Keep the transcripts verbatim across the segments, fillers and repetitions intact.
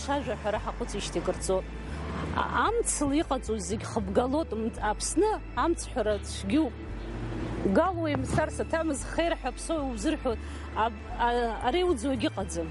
Шажәа ҳәара ҳаҟәыҵижьҭеи кырҵо. А-, амцла иҟаҵоу зегь хыбгалот, м-, Аԥсны амцҳәара цәгьоуп. Гал уеимсар саҭамыз хеир ҳәа ԥсоу иузырҳәо, аб-, а-, ара иуӡуагь ыҟаӡам.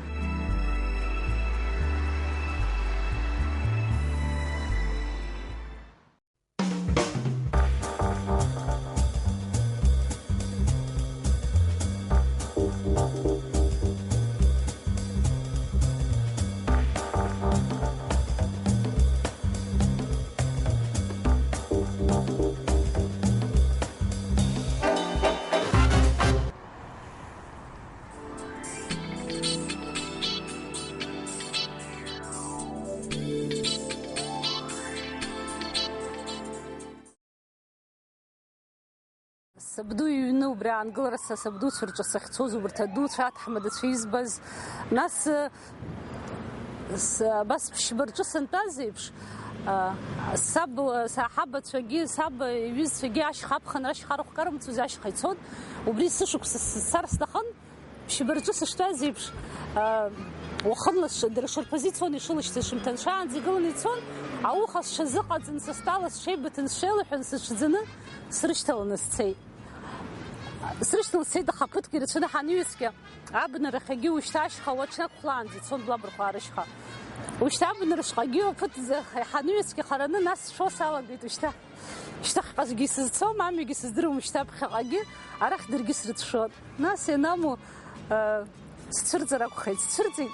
Сабду иҩны убри аангылара са сабдуцәа рҿы сахьцоз, убарҭ адуцәа аҭаҳмадацәа избаз, нас, с-, абас ԥшьба рҿы сантәаз еиԥш, а, саб, саҳабацәагьы, саб иҩызцәагьы ашьха аԥхынра, ашьха арахә карымцоз ашьха ицон, убри сышықәса сцар сҭахын. Ԥшьба рҿы сыштәаз еиԥш, а, уахынла сшадыршарԥаз ицон, ишылашьцаз шымҭан шаанӡа игыланы ицон, ауха сшазыҟаҵан, са стәала сшеибыҭан, сшеилаҳәан, сыҽӡаны срышьҭаланы сцеит. Срышьҭаланы сцеит, аха ԥыҭк ирацәаны ҳаныҩаскьа, абнарахьагьы ушьҭа ашьха уа ҽнак хәлаанӡа ицон, Блабырхәаа рышьха. Ушьҭа абнара шҟагьы ԥыҭ ҳаныҩаскьа хараны, нас сшәо салагеит ушьҭа. Шьҭахьҟагьы сызцом, амҩагьы сыздыруам, шьҭа ԥхьаҟагьы арахь даргьы срыцәшәон. Нас ианаму, э, сцәырҵыр акәхеит, сцәырҵит.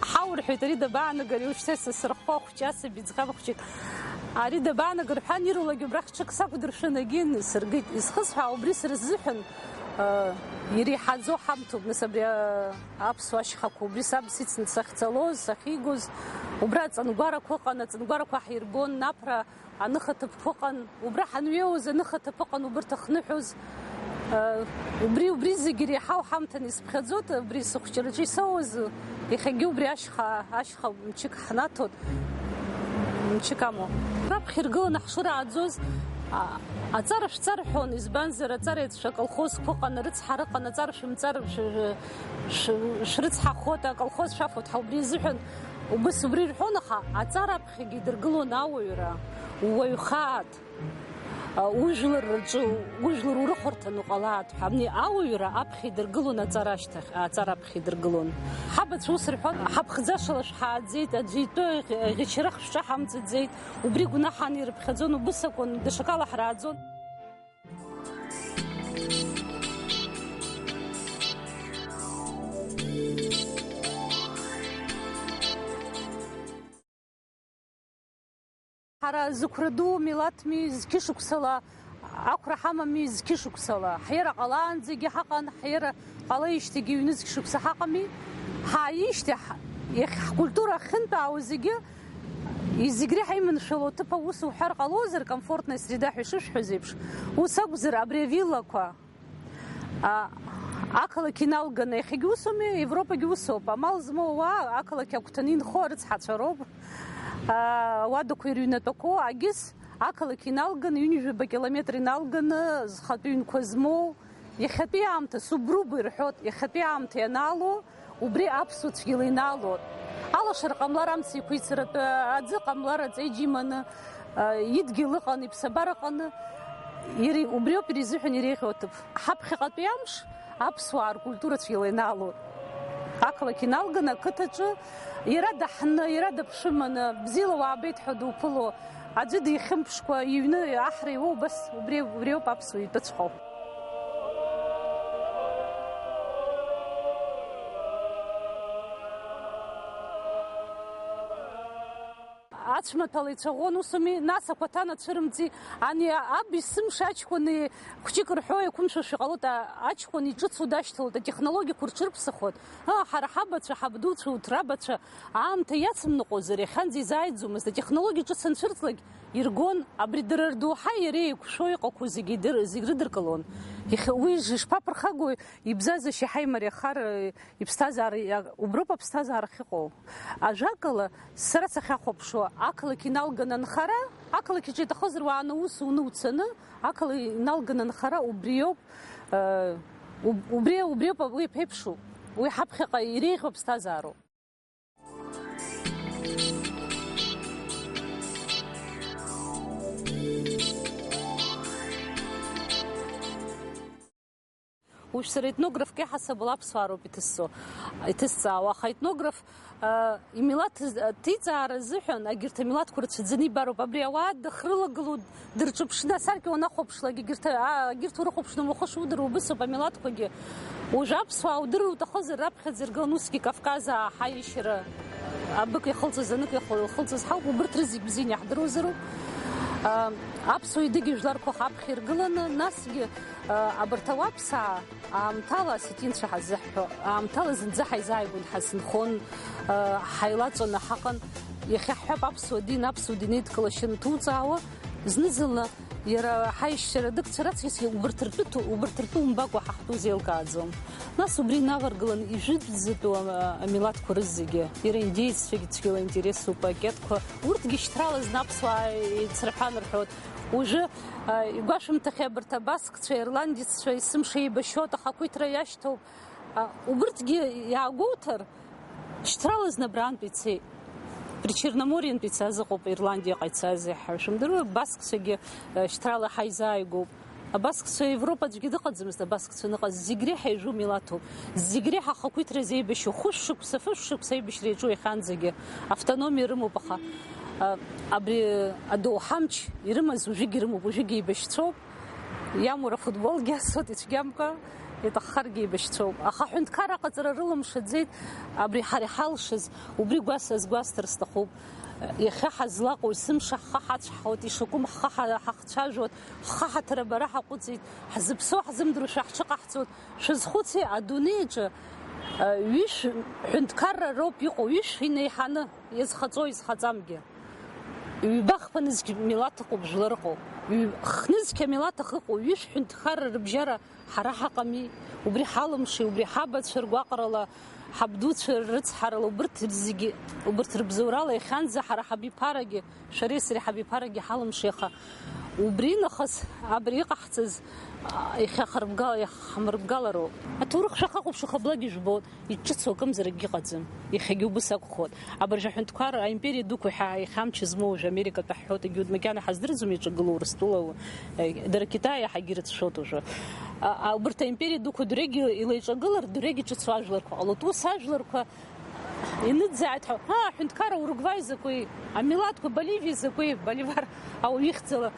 Ҳаурҳәеит, ари дабаанагар, уажәшьҭа са сырхәо ахәҷы, асаби ӡӷаб хәҷык. Ари дабаанагар ҳәа, ирулагь убрахь ҽак сақәдыршәын, егьин, сыргеит. Изхысҳәаау убри сара сзыҳәан, э, иреиҳаӡоу ҳамҭоуп, нас абри, э, аԥсуа ашьхақәа, убри саб сицны сахьцалоз, сахьигоз, убра аҵангәарақәа ыҟан, аҵангәарақәа ҳирбон, Наԥра аныхаҭыԥқәа ыҟан, убра ҳанҩеиуаз аныхаҭыԥ ыҟан, убырҭ ахныҳәоз, э, убри, убри зегьы иреиҳау ҳамҭан исыԥхьаӡоит, убри сыхәҷраҿы исоуаз, иахьагьы убри ашьха, ашьха мчык ҳнаҭоит, мчык амоу. Раԥхьа иргыланы ҳшыра ааӡоз, а, аҵара шәҵа рҳәон, избанзар, аҵара иацәшәа аколхозқәа ыҟан, арыцҳара ыҟан, аҵара шәымҵар, шә-, шә-, шә-, шәрыцҳахот, аколхоз шәафот ҳәа убри азыҳәан, убыс убри рҳәон, аха аҵара аԥхьагьы идыргылон ауаҩра, ууаҩхааит, а, ужәлар рҿы, ужәлар урыхәарҭан уҟалааит ҳәа. Абни ауаҩра аԥхьа идыргылон аҵара ашьҭахь, аҵара аԥхьа идыргылон. Ҳабацәа ус рҳәон, ҳаԥхӡашала шәҳааӡеит, аӡәы итәы ӷь-, ӷьычарах шәҿаҳамҵаӡеит, убри гәнаҳан ирыԥхьаӡон, убыс акәын, даҽакала ҳрааӡон. Ҳара зықәра ду милаҭми, зқьышықәсала ақәра ҳамами, зқьышықәсала ҳиара ҟалаанӡагьы ҳаҟан, ҳиара ҟалеижьҭеигьы ҩнызқь шықәса ҳаҟами, ҳааижьҭеи ҳ-, иахь ҳкультура ахьынтәаауа зегьы, зегь реиҳа иманшәало аҭыԥ аус уҳәар ҟалозар, комфортная среда ҳәа ишышәҳәаз еиԥш, ус акәзар, абри авиллақәа, а, ақалақь иналганы, иахьагьы усоуми, Европагьы усоуп, амал змоу ауаа ақалақь агәҭаны инхо арыцҳацәа роуп, а, ауадақәа ирыҩнатәақәоу, агьыс ақалақь иналганы, ҩынҩажәаба километр иналганы, зхатәы ҩнқәа змоу, иахьатәи аамҭа субруба ирҳәоит, иахьатәи аамҭа ианаало, убри аԥсуа цәгьала инаалоит. Алашара ҟамлар амца еиқәицаратәы, аӡы ҟамлар аҵеиџь иманы, а, идгьыл ыҟан, иԥсабара ыҟаны, ири-, убриоуп иризыҳәан иреиӷьу аҭыԥ. Ҳаԥхьаҟатәи амш аԥсуаа ркультура цәгьала инаалоит. Ақалақь иналганы ақыҭаҿы иара даҳны, иара даԥшәыманы, бзиала уаабеит ҳәа дуԥыло, аӡәы дихьымԥшкәа иҩны аҳра иуоу убас убри, убриоуп аԥсуа итәыҵәҟьоу. Ацәмаҭәала ицәаӷәон, усуми, нас акәаҭана цәырымҵи, ани аб есымша аҷкәын хәҷык рҳәо еиқәымшәошәа ҟалоит, а-, аҷкәын иҿыцу дашьҭалоит, атехнологиақәа рҽырԥсахуеит. Аа, ҳара ҳабацәа, ҳабдуцәа, урҭ рабацәа аамҭа иацымныҟәозар, иахьанӡа изааиӡомызт, атехнологиа ҿыц анцәырҵлак, иргон, абри дара рдоуҳа иара еиқәшәо иҟақәоу зегьы идыр-, зегь рыдыркылон. Иахьа уи иш-, ишԥаԥырхагои, ибзазашьа иҳаимариахар, э, иԥсҭазаара, иа-, уброуп аԥсҭазаара ахьыҟоу. Ажәакала, сара сахьахәаԥшуа, ақалақь иналган анхара, ақалақь аҿы иҭахызар уааны аус уны уцаны, ақалақь иналган анхара убриоуп, э, уб-, убри, убриоуп уи иԥеиԥшу, уи ҳаԥхьаҟа иреиӷьу аԥсҭазаароуп. Уажә сара етнографк иаҳасабала аԥсуаа роуп иҭысҵо, иҭысҵаауа, аха аетнограф, а, имилаҭ з-, аҭиҵаара азыҳәан агьырҭ амилаҭқәа рацәаӡаны ибароуп. Абри ауаа дахьрылагылоу дырҿыԥшны, асаркьа уанахәаԥшлак, егьырҭ, а, егьырҭ урыхәаԥшны умахәыш удыруа убысоуп амилаҭқәагьы. Уажәы аԥсуаа удырыр уҭахызар, раԥхьаӡа иргылан усгьы Кавказаа ҳаиашьара абык иахылҵыз, анык иахыл-, иахылҵыз ҳауп, убырҭ рызегь бзианы иаҳдыруазароуп. А, аԥсуа идыгьа жәларқәа ҳаԥхьа иргыланы, насгьы, а, абарҭ ауаԥсаа аамҭала осетинцәа ҳаззыҳҳәо, аамҭала зынӡа ҳаизааигәан ҳазынхон, а, ҳаилаҵәаны ҳаҟан. Иахьа ҳҳәап, аԥсуа дин, аԥсуа дин еидкылашьа анҭуҵаауа, зны-зынла иара ҳаишьцәа рыдыкцәа раҵкьысгьы убарҭ ртәы ҭу-, убарҭ ртәы умбакәа ҳахәҭоу зеилкааӡом. Нас убри инаваргылан ижәытәӡатәу, а, амилаҭқәа рызегьы, иара индееццәагьы цәгьала интересуп, пакетқәа, урҭгьы шьҭрала зны аԥсуаа еицырҳәан рҳәоит. Уажәы, а, игәашәымҭахьеи абарҭ абаскцәа, ирландеццәа, есымша еибашьуеит, ахақәиҭра иашьҭоуп. А, убырҭгьы иаагәоуҭар, шьҭрала зны абраантәи ицеит. Причерномориантәи ицаз ыҟоуп, Ирландиаҟа ицаз, иаҳа шәымдыруа, абаскцәагьы, э, шьҭрала ҳаизааигәоуп. Абаскцәа Европа аӡәгьы дыҟаӡамызт, абаскцәа аныҟаз зегь реиҳа ижәу милаҭуп. Зегь реиҳа ахақәиҭра зеибашьу, хәышә шықәса, фышә шықәса аибашьра иаҿу иахьанӡагьы автономиа рымоуп, аха, э, абри адоуҳа амч ирымаз уажәыгь ирымоуп, уажәыгь еибашьцәоуп. Иамур афутболгьы асуеит, ицәгьамкәа, иҭаххаргьы еибашьцәоуп. Аха аҳәынҭқарра аҟаҵара рылымшаӡеит, абри ҳара иҳалшаз, убри гәасҭаз гәасҭар сҭахуп. Иахьа ҳазлаҟоу есымша ҳхы ҳацәҳауеит, ишакәым ҳхы ҳа-, ҳахцәажәоит, ҳхы ҳаҭыр абара ҳаҟәыҵит, ҳзыԥсоу ҳзымдыруашәа ҳҽыҟаҳҵоит. Шәазхәыци, адунеи аҿы, э, ҩышә ҳәынҭқарра роуп иҟоу, ҩышә инеиҳаны, иазхаҵоу, изхаҵамгьы. Ҩба-хԥа нызқь милаҭ ыҟоуп, жәлар ыҟоуп. Ҩ-, хнызқь амилаҭ ахы ыҟоу, ҩышә ҳәынҭқарра рыбжьара ҳара ҳаҟами, убри ҳалымшеи, убри ҳабацәа ргәаҟрала, ҳабдуцәа ррыцҳарала, убырҭ зегьы, убырҭ рыбзоурала иахьанӡа ҳара ҳабиԥарагьы, шәареи сареи ҳабиԥарагьы ҳалымшеи, аха убри нахыс абри иҟаҳҵаз, а, иахьахарбгала-, иаҳмырбгалароуп. Аҭоурых шәахахәаԥшуа хаблагьы жәбоит. Иҿыцу акымзаракгьы ыҟаӡам. Иахьагьы убыс акәхоит. Абыржә аҳәынҭқарра аимпериа дуқәа ҳәа иахьа амч змоу уажәы Америкатәи ҳҳәоит, егьи макьана ҳаздырӡом иаҿагылоу Урыстәыла, э, дара Китаи иаҳагьы ирыцәшәоит уажәы. А, а, убырҭ аимпериа дуқәа дырҩегьы илеиҿагылар, дырҩегьы ҿыцу ажәларқәа ҟалоит. Ус ажәларқәа иныӡааит ҳәа, ҳа, аҳәынҭқарра Уругваи закәи, амилаҭқәа Боливиа закәи, Боливар ауаҩ ихьӡала.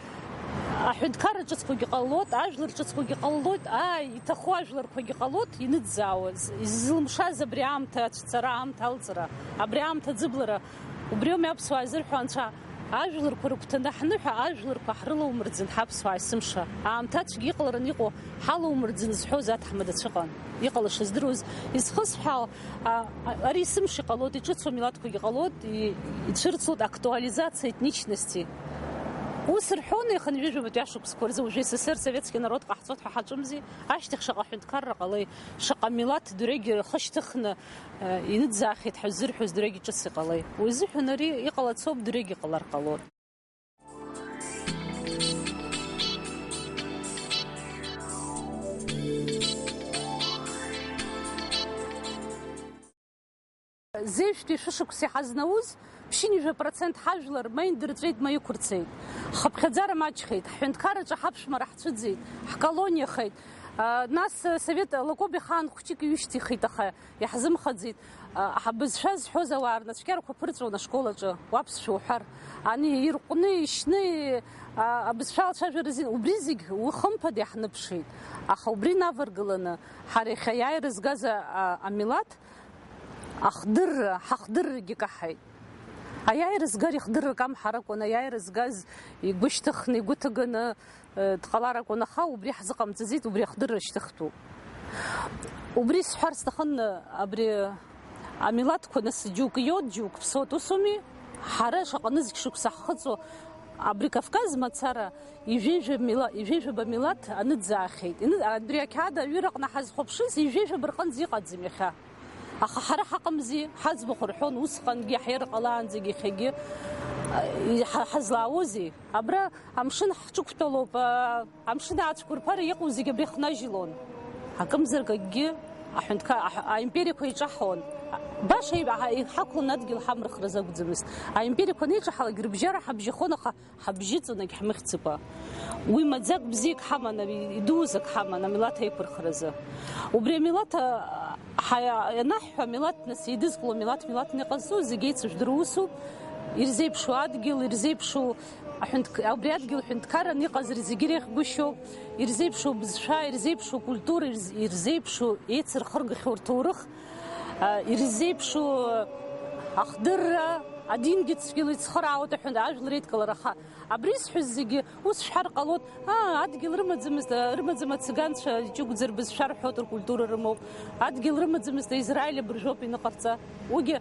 Аҳәынҭқарра ҿыцқәагьы ҟалоит, ажәлар ҿыцқәагьы ҟалоит, ааи, иҭаху ажәларқәагьы ҟалоит, иныӡаауаз, изылымшаз абри аамҭа ацәцара, аамҭа алҵра, абри аамҭа аӡыблара, убри ауми аԥсуаа изырҳәо анцәа, ажәларқәа рыгәҭаны ҳныҳәа, ажәларқәа ҳрылаумырӡын ҳаԥсуаа есымша. Аамҭа ацәгьа иҟалараны иҟоу ҳалаумырӡын зҳәоз аҭаҳмада цәыҟан. Иҟалаша здыруаз, изхысҳәаау, а, а, ари есымша иҟалоит, иҿыцу амилаҭқәагьы ҟалоит, и-, ицәырҵлоит актуализациа этничности. Ус рҳәон, иахынҩажәи жәабатәи ашықәсқәа рзы, уажәы С С Р советский народ ҟаҳҵоит ҳәа ҳаҿымзи, ашьҭахь шаҟа ҳәынҭқарра ҟалеи, шаҟа милаҭ дырҩегьых рхы шьҭыхны, э, иныӡаахьеит ҳәа ззырҳәоз дырҩегьы ҿыц иҟалеи. Уи азыҳәан ари иҟалац ауп, дырҩегьы иҟалар ҟалоит. Зежәтәи шәышықәса иҳазнауз ԥшьынҩажәа процент ҳажәлар ма индырҵәеит, ма иқәырцеит. Хыԥхьаӡара маҷхеит, ҳҳәынҭқарраҿы ҳаԥшәмара ҳцәыӡит, ҳколониахеит. А, нас, а, Совет Лакоба ихаан хәҷык иҩышьҭихит, аха иаҳзымхаӡеит. А, ҳабызшәа зҳәоз ауаа рнацәкьарақәа ԥырҵәон ашкол аҿы, уаԥсшәа уҳәар. Ани ирҟәны, ишьны, а, абызшәа алацәажәара азин, убри зегь уи хымԥада иаҳныԥшит. Аха убри инаваргыланы, ҳара иахьа аиааира згаз, а, а, амилаҭ ахдырра, ҳахдыррагьы каҳаит. Аиааира згар ихдырра камҳар акәын, аиааира згаз игәы шьҭыхны, игәы ҭыганы, э, дҟалар акәын, аха убри ҳзыҟамҵаӡеит, убри ахдырра шьҭыхтәуп. Убри сҳәар сҭахын, абри амилаҭқәа нас џьоук иоуд, џьоук ԥсуеит, усуми? Ҳара шаҟа нызқь шықәса ҳхыҵуа, абри Кавказ мацара ижәеижәа мила-, ижәеижәаба милаҭ аныӡаахьеит. Ины-, абри ақьаад аҩыраҟны ҳазхәаԥшыз, ижәеижәаба рҟынӡа иҟаӡам иахьа. Аха ҳара ҳаҟамзи, ҳаӡбахә рҳәон усҟангьы, ҳирҟалаанӡагьы иахьагьы, иҳа-, ҳазлаауоузеи? Абра амшын ҳҿықәтәалоуп, а, амшын аацәқәырԥара иҟоу зегьы абри хнажьлон. Акымзарак акгьы аҳәынҭқа-, аҳ-, аимпериақәа иҿаҳауан. Баша иҳа-, иҳақәлон адгьыл ҳамырхразы акәӡамызт. Аимпериақәа анеиҿаҳалак, рыбжьара ҳабжьахон, аха ҳабжьыҵәан егьҳмыхьӡакәа. Уи маӡак бзиак ҳаман, идуз ак ҳаман амилаҭ аиқәырхаразы. Убри амилаҭ, а, ҳа-, ианаҳҳәа, амилаҭ нас еидызкыло, милаҭ милаҭны иҟазҵо, зегь еицыжәдыруа усуп. Ирзеиԥшу адгьыл, ирзеиԥшу аҳәынҭк-, убри адгьыл ҳәынҭқарран иҟаз зегьы иреиӷьгәышьоуп. Ирзеиԥшу бызшәа, ирзеиԥшу культура, ирз-, ирзеиԥшу еицырхыргахьоу рҭоурых, а, ирзеиԥшу ахдырра, адингьы цәгьала ицхыраауеит аҳәынҭ-, ажәлар еидкылара. Аха абри исҳәаз зегьы ус шәҳәар ҟалоит, аа, адгьыл рымаӡамызт, рымаӡам ацыганцәа ҷыгәӡа рбызшәа рҳәоит, ркультура рымоуп, адгьыл рымаӡамызт, Израиль абыржәоуп иныҟарҵа. Уигьы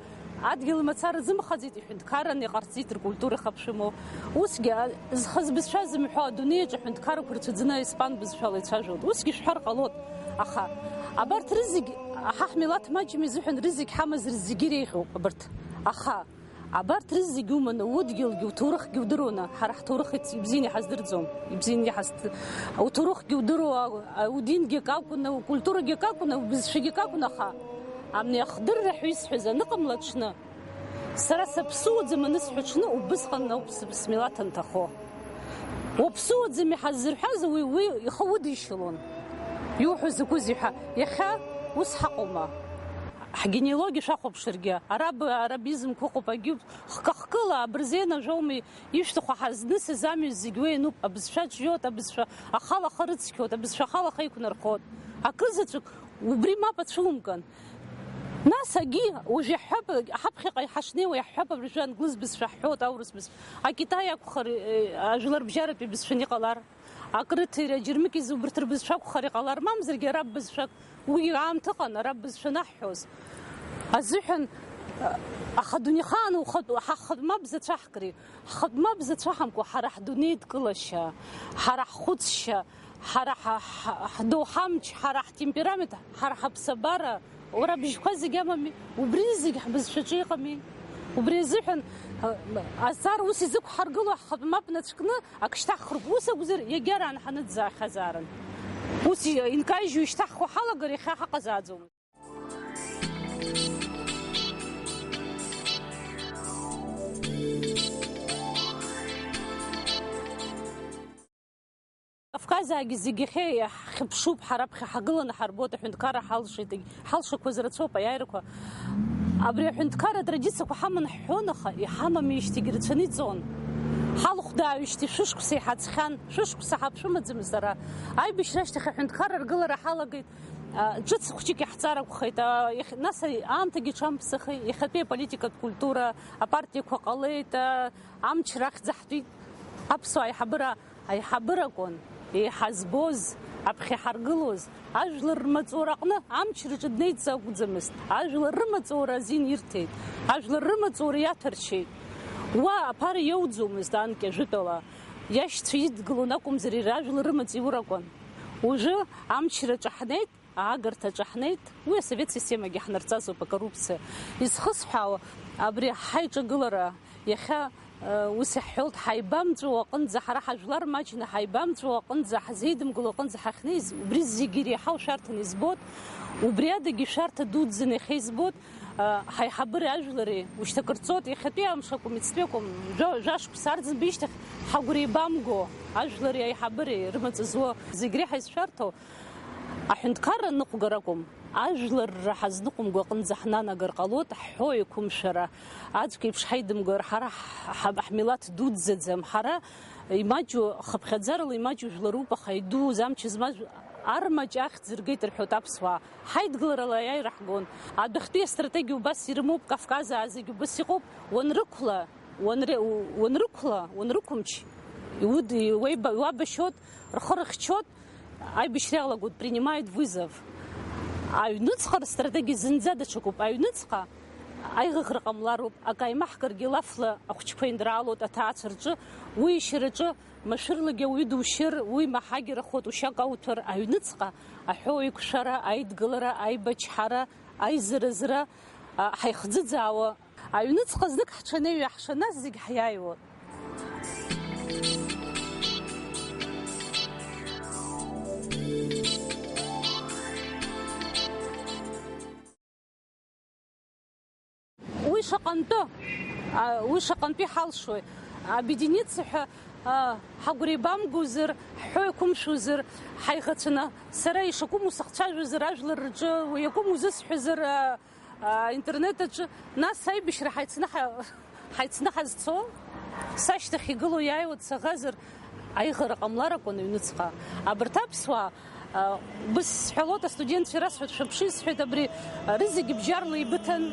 адгьыл мацара рзымхаӡеит, иҳәынҭқарран иҟарҵеит, ркультура ихаԥшәымоуп. Усгьы, а, зхы збызшәа зымҳәо адунеи аҿы аҳәынҭқаррақәа рцәаӡаны аиспан бызшәала ицәажәоит. Усгьы шәҳәар ҟалоит. Аха абарҭ рызегь, ҳа ҳмилаҭ маҷым изыҳәан рызегь ҳамазар зегьы иреиӷьуп абарҭ. Аха абарҭ рызегь уманы, удгьылгьы, уҭоурыхгьы удыруаны, ҳара ҳҭоурых ибзианы иҳаздырӡом, ибзианы иҳазд-, уҭоурыхгьы удыруа, удингьы акакәны, укультурагьы акакәны, убызшәагьы акакәны, аха абни ахдырра ҳәа исҳәаз аныҟамла аҽны, сара саԥсуаӡам анысҳәа аҽны, убысҟан ауп сыԥ-, смилаҭ анҭахо. Уаԥсуаӡами ҳаззырҳәаз, уи, уи ихы удишьылон. Иуҳәо закәызеи ҳәа, иахьа ус ҳаҟоума? Ҳгенеалогиа шәахәаԥшыргьы, араб, арабизмқәа ыҟоуп, агьуп, хкы-хкыла, абырзен ажәоуми, ишәҭаху ҳазнысыз амҩа зегь уи иануп, абызшәа ҿиоит, абызшәа ахала ахы рыцқьоит, абызшәа ахала ахы иқәнархоит. Акызаҵәык убри мап ацәылумкын. Нас агьи, уажә иаҳҳәап, ҳаԥхьаҟа ҳашнеиуа иаҳҳәап, абыржәы англыз бызшәа ҳҳәоит, аурыс бызшәа, акитай акәхар, э, ажәларбжьаратәи бызшәаны иҟалар, акрыҭира, аџьармыкьа изы убарҭ рбызшәа акәхар иҟалар, мамзаргьы араб бызшәак, уи аамҭа ыҟан, араб бызшәа анаҳҳәоз. Азыҳәан, э, аха дунеихаан ухатә, ҳа ҳхатә мап зацәаҳкри, ҳхатә мап зацәаҳамкәа, ҳара ҳдунеидкылашьа, ҳара ҳхәыцшьа, ҳара ҳа-, ҳа-, ҳдоуҳамч, ҳара ҳтемперамент, ҳара ҳаԥсабара, уара абжьқәа зегь амами, убри зегь ҳбызшәаҿы иҟами. Убри азыҳәан, а, азҵаара ус изықәҳаргыло ҳхатә мап наҵәкны ак шьҭаҳхроуп. Ус акәзар, иагьараан ҳаныӡаахьазаарын. Ус и-, инкажьу ишьҭаҳхуа ҳалагар, иахьа ҳаҟазааӡомызт. Кавказаагьы зегьы иахьа иаҳхьыԥшуп, ҳара аԥхьа ҳагыланы ҳарбоит, аҳәынҭқарра ҳалшеит, егь-, ҳалшақәаз рацәоуп аиааирақәа. Абри аҳәынҭқарра атрадициақәа ҳаман ҳҳәон, аха иҳамамижьҭеигь рацәаны иҵон. Ҳалхәдааҩижьҭеи шәышықәса иҳаҵхьан, шәышықәса ҳаԥшәымаӡамызт ара. Аибашьра ашьҭахь аҳәынҭқарра аргылара ҳалагеит, а, ҿыц хәҷык иаҳҵар акәхеит, а, иахь-, нас аамҭагьы ҽамԥсахеит, иахьатәи аполитикатә культура, апартиақәа ҟалеит, а, амч рахьӡ аҳтәит. Аԥсуаа аиҳабыра аиҳабыракәын, еиҳа збоз, аԥхьа иҳаргылоз, ажәлар рмаҵураҟны амчраҿы днеиц акәӡамызт, ажәлар рымаҵура азин ирҭеит, ажәлар рымаҵура иаҭәаршьеит. Уа аԥара иоуӡомызт анкьа жәытәала, иашьцәа идгылон акәымзар, иара ажәлар рымаҵ иуракәын. Уажәы амчраҿы ҳнеит, аагарҭаҿы ҳнеит, уи асовет системагьы ҳнарҵазоуп, акоррупциа. Изхысҳәаауа, абри ҳаиҿагылара иахьа, э, ус иаҳҳәалт, ҳаибамҵәо аҟынӡа, ҳара ҳажәлар маҷны ҳаибамҵәо аҟынӡа, ҳзеидымгыло аҟынӡа ҳахьнеиз, убри зегьы иреиҳау шәарҭаны избот, убри адагьы шәарҭа дуӡӡаны иахьа избот, э, ҳаиҳабыреи ажәлари ушьҭа акыр ҵуеит, иахьатәи амш акәым, иацтәи акәым, жәа-, жәа-шықәса арӡынба ишьҭахь ҳагәра еибамго, ажәлари аиҳабыреи рымаҵ зуа зегь реиҳа изшәарҭоу, аҳәынҭқарра ныҟәгар акәым, ажәларра ҳазныҟәымго аҟынӡа ҳнанагар ҟалоит, ҳҳәо еиқәымшәара, аӡәк еиԥш ҳаидымгар, ҳара ҳ-, ҳ-, ҳмилаҭ дуӡӡаӡам, ҳара имаҷу, хыԥхьаӡарала имаҷу жәларуп, аха идууз амч змаз армаҷ ахьӡ ргеит рҳәоит аԥсуаа. Ҳаидгыларала аиааира ҳгон. Адәахьтәи астратегиа убас ирымоуп, Кавказаа зегь убас иҟоуп, уанрықәла, уанре-, уанрықәла, уанрықәымч, иуд-, иуеиба-, иуабашьуеит, рхы рыхьчоит, аибашьра иалагоит, принимает вызов. Аҩныҵҟа рыстратегиа зынӡа даҽакуп. Аҩныҵҟа аиӷыӷра ҟамлароуп, акы ааимаҳкыргьы лафла ахәыҷқәа инраалоит аҭаацәа рҿы, уи ишьараҿы машәырлагьы ауаҩы душьыр, уи маҳагьарахоит, ушьак ауҭәар, аҩныҵҟа аҳәоу еиқәшәара, аидгылара, аибачҳара, аизыразра, а, ҳаихӡыӡаауа. Аҩныҵҟа знык ҳҽанеиҩаҳша, нас зегь ҳиааиуеит. Уи шаҟантәы, а, уи шаҟантәы иҳалшои? Объединиться ҳәа, а, ҳагәра ибамгозар, ҳҳәо иқәымшәозар, ҳаиӷацәаны, сара ишакәым усыхцәажәозар ажәлар рҿы, уи иакәым узысҳәозар, а, а, интернет аҿы, нас аибашьра ҳаицны ҳа-, ҳаицны ҳазцо, сашьҭахь игылоу иааиуа дсаӷазар, аиӷара ҟамлар акәын аҩныҵҟа. Абарҭ аԥсуаа, а, убыс сҳәалоит, астудентцәа расҳәоит, шәаԥши, сҳәеит, абри, а, рызегьы бџьарла еибыҭан,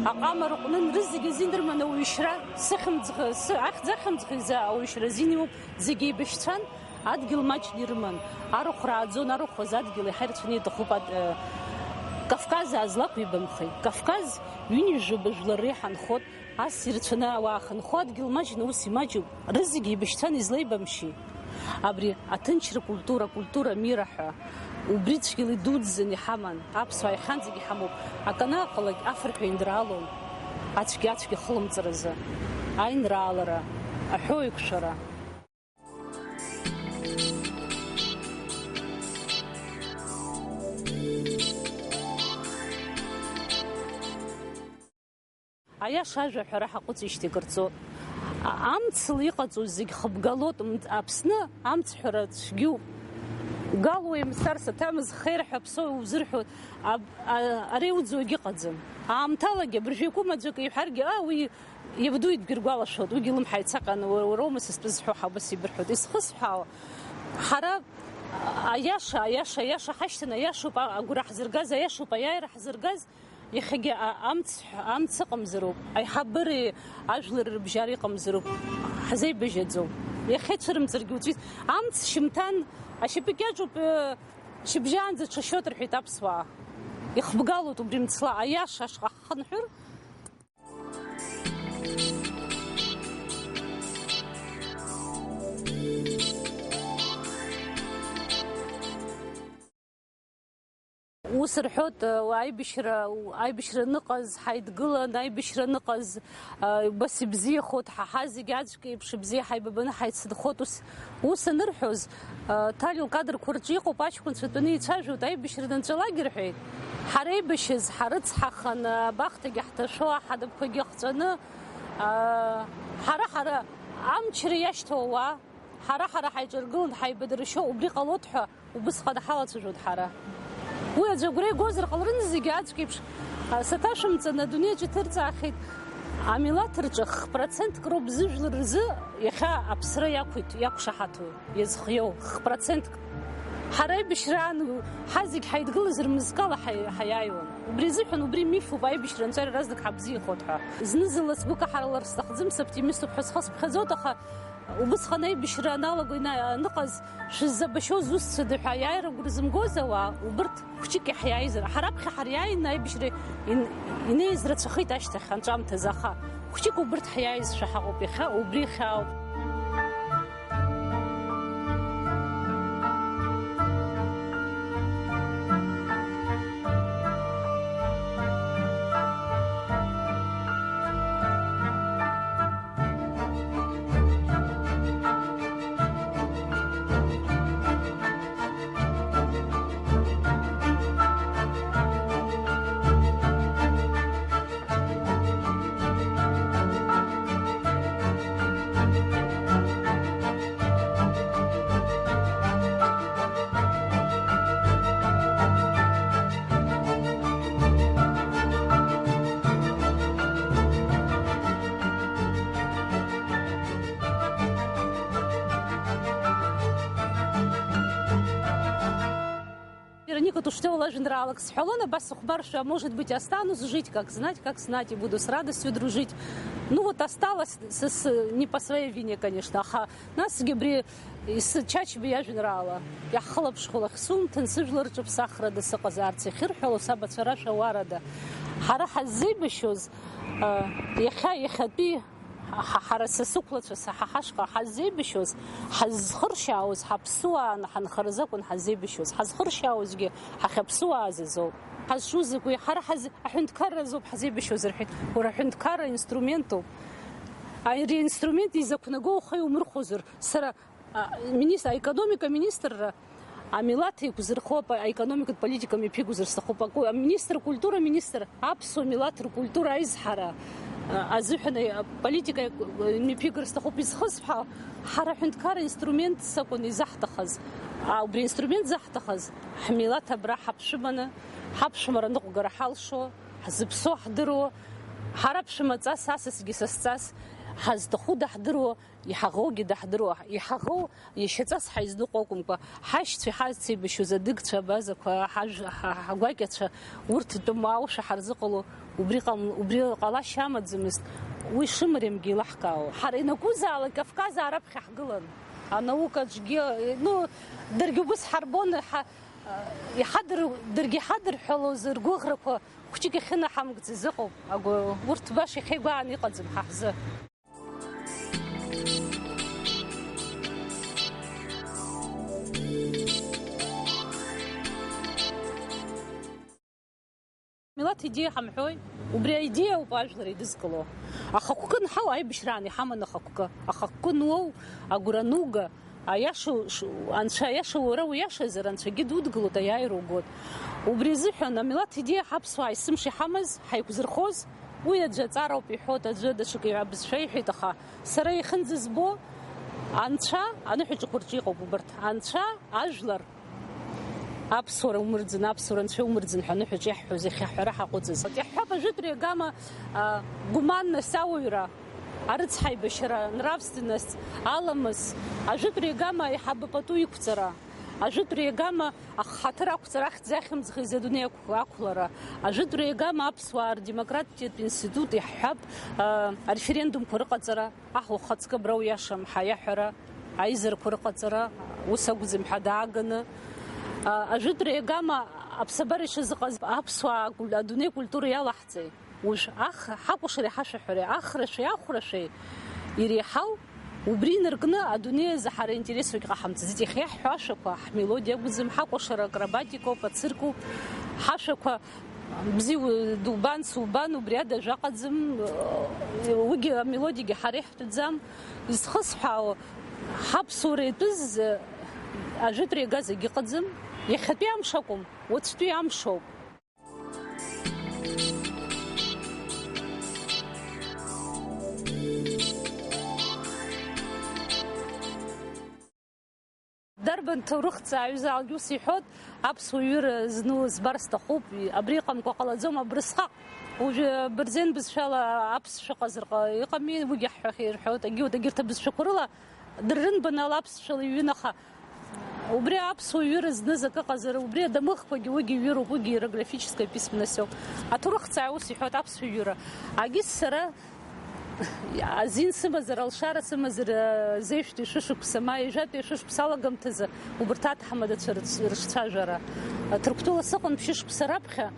аҟама рыҟәнын, рызегьы азин рыман ауаҩшьра, сыхьымӡӷ-, сы-, ахьӡ ахьымӡӷ изы ауаҩшьра азин иуп, зегьы еибашьцәан, адгьыл маҷны ирыман, арахә рааӡон, арахә азы адгьыл еиҳа ирацәаны иҭахуп, ад-, э, Кавказ аазлақәибамхеит. Кавказ ҩынҩажәаба жәлар реиҳа нхот, ас ирацәаны ауаа хынхо адгьыл маҷны ус имаҷуп, рызегьы еибашьцәан излеибамшьеи? Абри аҭынчра культура, культура мира ҳәа, убри цәгьала идуӡӡаны иҳаман, аԥсуаа иахьанӡагь иҳамоуп, акы анаҟалак афырҳәа индраалон, ацәгьа-ацәгьа хылымҵразы, аинраалара, аҳәоуеиқәшәара. Аиаша ажәа аҳәара ҳаҟәыҵижьҭеи кырҵо. А-, амцла иҟаҵоу зегь хыбгалоит, мт-, Аԥсны амцҳәара цәгьоуп. Гал уеимсар, саҭамыз хеир ҳәа аԥсуа иузырҳәоит, аб-, а-, ара иуӡуагь ыҟаӡам. Аамҭалагьы абыржәы иакәым аӡәы акы иҳәаргьы, а, уи иабду идгьыргәалашәоит, уигьы илымҳа ицаҟьаны, уа-, уара уоума са стәы зҳәо, ҳаба сибырҳәоит. Исхысҳәаауа, ҳара аиаша, аиаша, аиаша ҳашьҭан, аиашоуп а-, агәра ҳзыргаз, аиашоуп аиааира ҳзыргаз, иахьагьы а-, амц, амц ыҟамзароуп, аиҳабыреи ажәлари рыбжьара иҟамзароуп, ҳзеибажьаӡом. Иахьа ицәырымҵыргьы уцәиз, амц шьымҭан ашьапы кьаҿуп, э, шьыбжьаанӡа ҽашьот рҳәеит аԥсуаа. Ихбгалоит убри мцла, аиаша ашҟа ҳхынҳәыр. Ус рҳәоит, аибашьра, аибашьра аныҟаз ҳаидгылан, аибашьра аныҟаз, а, убас ибзиахоит, ҳа, ҳа зегь аӡәк еиԥш ибзиа ҳаибабаны ҳаицынхоит. Ус, ус анырҳәоз, а, Ҭали лкадрқәа рҿы иҟоуп, аҷкәынцәа тәаны еицәажәоит, аибашьра нанҵәалак ирҳәеит. Ҳареибашьыз, ҳарыцҳахан, абахҭагьы ҳҭашәо, аҳадақәагьы ҟаҵаны, а, ҳара, ҳара амчра иашьҭоу ауаа, ҳара-ҳара ҳаиҿаргылан ҳаибадыршьо убри ҟалоит ҳәа убысҟан ҳалацәажәоит ҳара. Уи аӡә агәра игозар ҟаларын зегьы аӡәк еиԥш, а, саҭашәымҵан адунеи аҿы иҭырҵаахьеит. Амилаҭ рҿы х-процентк роуп зыжәлар рзы иахьа аԥсра иақәиҭ-, иақәшаҳаҭу, иазхиоу х-процентк. Ҳара аибашьраан ҳа зегь ҳаидгылаз рмызкала ҳаи-, ҳаиааиуан. Убри азыҳәан убри мифуп, аибашьра анҵәара иаразнак ҳабзиахоит ҳәа. Зны-зынла сгәы каҳаралар сҭахӡам, соптимиступ ҳәа схы сыԥхьаӡоит, аха Убысҟан аибашьра аналаго ина-, аныҟаз шәыззабашьоу зусҭцәада ҳәа аиааира агәра зымгоз ауаа, убырҭ хәҷык иаҳиааизар, ҳара аԥхьа ҳариааины аибашьра ин-, инеиз рацәахеит ашьҭахь анҵәамҭазы, аха хәҷык убырҭ ҳиааизшәа ҳаҟоуп иахьа, убри ихьаауп. Вероника Тушева лажәеинраалак сҳәалон, абас сыхәмаршәа, может быть, останусь жить, как знать, как знать, и буду с радостью дружить. Ну вот осталась с, с, не по своей вине, конечно, аха насгьы абри ис-, Чачба иажәеинраала иаҳхылаԥшхәлахь сумҭан, сыжәлар рҿы ԥсахрада сыҟазаарц иахьырҳәало, сабацәа рашәа уарада. Ҳара ҳаззеибашьоз, а, иахьа, иахьатәи Ҳа, ҳара са сықәлацәа, са ҳа ҳашҟа ҳаззеибашьуаз, ҳазхыршьаауаз ҳаԥсуааны ҳанхаразы акәын ҳаззеибашьуаз, ҳазхыршьаауазгьы ҳахьаԥсуааз азоуп. Ҳазҿу закәи? Ҳара ҳаз-, аҳәынҭқарра азоуп ҳазеибашьуаз рҳәеит. Уара аҳәынҭқарра инструментуп. Ари аинструмент изақәнаго ухы иумырхәозар, сара А, министр, аекономика министрра, Амилаҭ еиқәзырхо апо-, аекономикатә политика мҩаԥигозар сҭахуп. Аку-, аминистр культура, аминистр аԥсуа милаҭ ркультура аизҳара, а, азыҳәан, а, политика мҩаԥигар сҭахуп. Изхысҳәаау, ҳара аҳәынҭқарра инструментс акәын изаҳҭахыз. А, убри аинструмент заҳҭахыз, ҳмилаҭ абра ҳаԥшәыманы, ҳаԥшәмара ныҟәгара ҳалшо, ҳзыԥсо ҳдыруа, ҳара ԥшәымаҵас, асасгьы сасҵас, ҳазҭаху даҳдыруа, иҳаӷоугьы даҳдыруа, иҳаӷоу иашьаҵас ҳаизныҟәо акәымкәа, ҳашьцәеи ҳазцеибашьуаз адыгцәа, абазақәа, ҳажә-, ҳа-, ҳагәакьацәа, урҭ тәым аушәа ҳарзыҟало, убри ҟам-, убри ҟалашьа амаӡамызт, уи шымариамгьы еилаҳкаау. Ҳара ианакәызаалак Кавказ аараԥхьа ҳгылан. Анаукаҿгьы, ну, даргьы убыс ҳарбон, ҳа-, иҳадыр-, даргьы иҳадырҳәалоз ргәыӷрақәа хәҷык иахьынаҳамкӡаз ыҟоуп. Агәы, урҭ баша ихеигәааны иҟаӡам ҳа ҳзы. Милаҭ идеиа ҳамҳәои? Убри аидеиа ауп ажәлар еидызкыло. Ахықәкы анҳау, аибашьраан иҳаман ахықәкы. Ахықәкы ануоу, агәра ануга, аиаша ш-, анцәа аиаша уара уиашазар, анцәагьы дудгылоит, аиааира угоит. Убри азыҳәан амилаҭ идеиа ҳаԥсуаа есымша иҳамаз, ҳаиқәзырхоз, уи аӡәы аҵарауп иҳәоит, аӡәы даҽакы абызшәа иҳәеит, аха сара иахьынӡызбо, анцәа аныҳәаҿақәа рҿы иҟоуп убарҭ. Анцәа ажәлар аԥсуара умырӡын, аԥсуара анцәа иумырӡын ҳәа аныҳәаҿ иаҳҳәоз иахьа ҳҳәара ҳаҟәыҵыз. Иаҳҳәап, ажәытәреи агама, а, гуманность, ауаҩра, арыцҳаибашьара, нравственность, аламыс, ажәытәреи агама аиҳабы пату иқәҵара, ажәытәреи агама ахҳаҭыр ақәҵара, ахьӡ ахьымӡӷыз адунеи ақә-, ақәлара, ажәытәреи агама аԥсуаа рдемократиатә институт иаҳҳәап, а, ареферендумқәа рыҟаҵара. Аҳ ухаҵкы абра уиашам ҳәа иаҳәара, аизарқәа рыҟаҵара, ус акәӡам ҳәа дааганы, а, ажәытәреи агама аԥсабара ишазыҟаз аԥсуаа акуль-, адунеи акультура иалаҳҵеи? Уажә ах-, ҳакәашареи ҳашәаҳәареи, ахрашәеи ахәрашәеи иреиҳау убри инаркны адунеи азы ҳара интересуагь ҟаҳамҵаӡеит. Иахьа иаҳҳәо ашәақәа, ҳмелодиа акәӡам, ҳакәашара акробатикоуп, ациркуп, ҳашәақәа бзиа у-, дубан, субан, убри ада ажәа ыҟаӡам, уигьы амелодиагьы ҳара иаҳтәӡам. Изхысҳәаау, ҳаԥсуара иатәыз, ажәытәра иагаз егьыҟаӡам, иахьатәи амш акәым, уаҵәтәи амшоуп. Дарбан ҭоурыхҭҵааҩызаалак ус иҳәоит, аԥсуа ҩыра зну збар сҭахуп, абри иҟамкәа ҟалаӡом, абырсҟак. Уажәы бырзен бызшәала аԥсшәа ыҟазар ҟа-, ыҟами, уигьы ҳҳәахьа ирҳәоит, егьиуеит, егьырҭ абызшәақәа рыла дыррынбанала аԥсшәала иҩын, аха убри аԥсуа ҩыра зныз акы ыҟазар, убри адамыӷқәагьы уигьы ҩыроуп, уигьы иерографическая письменностьоуп. Аҭоурыхҭҵааҩ ус иҳәоит, аԥсуа ҩыра. Агьыс сара Азин сымазар, алшара сымазар, э, зежәтәи шәышықәса, ма ҩажәатәи шәышықәса алагамҭазы убарҭ аҭаҳмадацәа рыц-, рыҿцәажәара. Ҭырқәтәыла сыҟан ԥшьышықәса раԥхьа,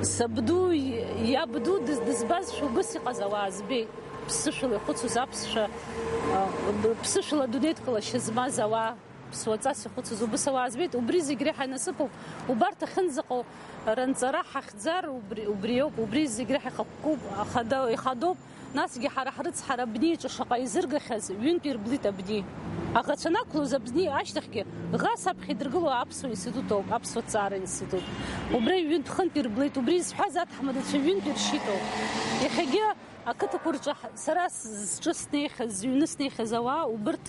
сабду, иабду дыз-, дызбазшәа убыс иҟаз ауаа збеит. Ԥсышәала ихәыцуаз аԥсшәа, э, ԥсышәала адунеи дкылашьа змаз ауаа. Ԥсуаҵас ихәыцыз убыс ауаа збеит, убри зегь реиҳа инасыԥуп, убарҭ ахьынӡаҟоу ранҵара ҳахьӡар убри, убриоуп, убри зегь реиҳа ихықәкуп, ахада-, ихадоуп, насгьы ҳара ҳрыцҳара абни иҿы шаҟа изыргахьаз, ҩынтә ирблит абни. Аӷацәа анақәлоз абни ашьҭахьгьы, ӷас аԥхьа идыргыло аԥсуа институт ауп, аԥсуа ҭҵаара институт. Убри ҩынтә-хынтә ирблит, убри изҳәаз аҭаҳмадацәа ҩынтә иршьит ауп. Иахьагьы Ақыҭақәа рҿы ҳ-, сара с-, зҿы снеихьаз, зыҩны снеихьаз ауаа, убырҭ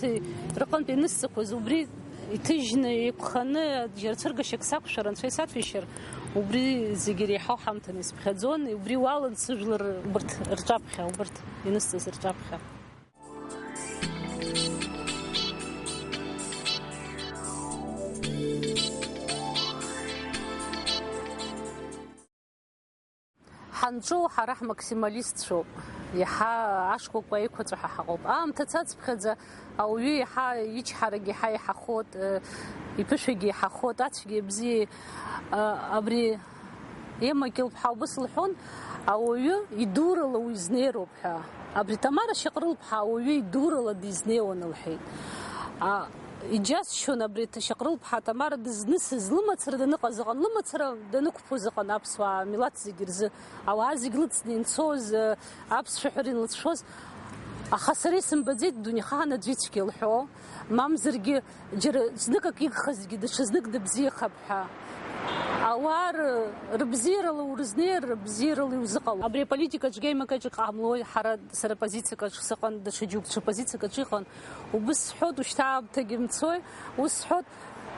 рҟынтә ианысҵақәаз, убри иҭыжьны, еиқәханы, џьара цәыргашьак сақәшәар, анцәа исаҭәеишьар, убри зегьы иреиҳау ҳамҭан исԥхьаӡон, убри уалан сыжәлар убырҭ рҿаԥхьа, убырҭ ианысҵаз рҿаԥхьа. Ҳанҿоу ҳара ҳмаксималистцәоуп, иаҳа ашкәакәа еиқәаҵәа ҳәа ҳаҟоуп. Аамҭа цацԥхьаӡа ауаҩы иаҳа ичҳарагь иаҳа еиҳахоит, э, иԥышәагьы еиҳахоит, ацәгьеи абзиеи, э, абри Ема Кьылԥҳа убыс лҳәон, ауаҩы идурала уизнеироуп ҳәа. Абри Тамара Шьаҟрылԥҳа ауаҩы идурала дизнеиуан лҳәеит. А, Иџьасшьон абри Шьаҟрылԥҳа Тамара дызнысыз, лымацара даныҟаз ыҟан, лымацара данықәԥоз ыҟан аԥсуаа милаҭ зегьы рзы, ауаа зегь лыцны инцоз, аԥсшәа ҳәара инлыцәшәоз. Аха сара исымбаӡеит Дунеихаан аӡәы ицәгьа лҳәо, мамзаргьы џьара знык акы игхазгьы даҽазнык дыбзиахап ҳәа. Ауаа ры-, рыбзиарала урызнеир, рыбзиарала иузыҟалом. Абри аполитикаҿгьы аимакаҿ ҟамлои, ҳара, сара позициакаҿ сыҟан, даҽа џьоук даҽа позициакаҿ иҟан. Убыс сҳәоит, ушьҭа аамҭагьы мцои, ус сҳәоит,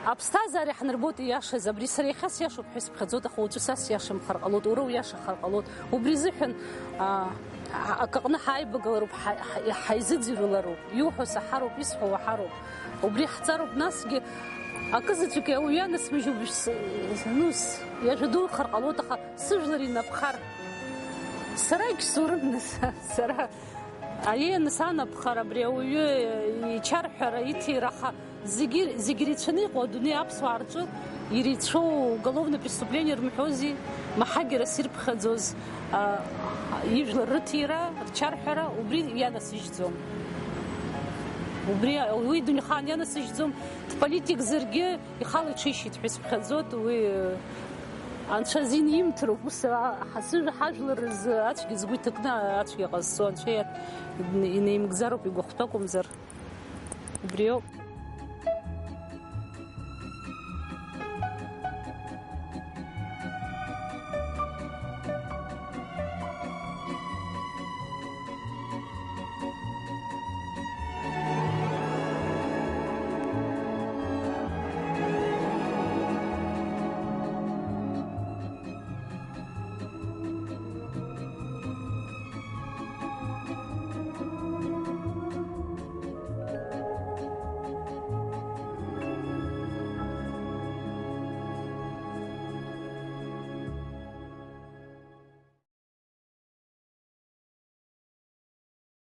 аԥсҭазаара иаҳнарбоит ииашаз, абри сара иахьа сиашоуп ҳәа сыԥхьаӡоит, аха уаҵәы са сиашамхар ҟалоит, уара уиашахар ҟалоит. Убри азыҳәан, а, а, акаҟны ҳааибагалароуп, ҳа-, ҳа-, ҳаизыӡырҩлароуп, иуҳәо саҳароуп, исҳәо уаҳароуп. Убри ҳҵароуп, насгьы акызаҵәык ауаҩы ианасмыжьуп, с-, ну, с-, иажәа духар ҟалоит, аха сыжәлар инапхар. Сара егьсурым, нас, сара. Аиеи, нас, анапхар абри ауаҩы ичарҳәара, иҭира, аха зегьы, зегь рацәаны иҟоу адунеи аԥсуаа рҿы ирацәоу уголовное преступление рымҳәози, маҳагьарас ирԥхьаӡоз, а, ижәлар рыҭира, рчарҳәара, убри ианасыжьӡом. Убри, уи Дунеихаан ианасыжьӡом, дполитикзаргьы ихала иҽишьит ҳәа исыԥхьаӡоит, уи, Анцәа азин имҭароуп, ус, а, ҳасыжә-, ҳажәлар рзы ацәгьа згәы иҭакны ацәгьа ҟазҵо Анцәа иа-, инеимгӡароуп, игәахәтәы акәымзар. Убриоуп.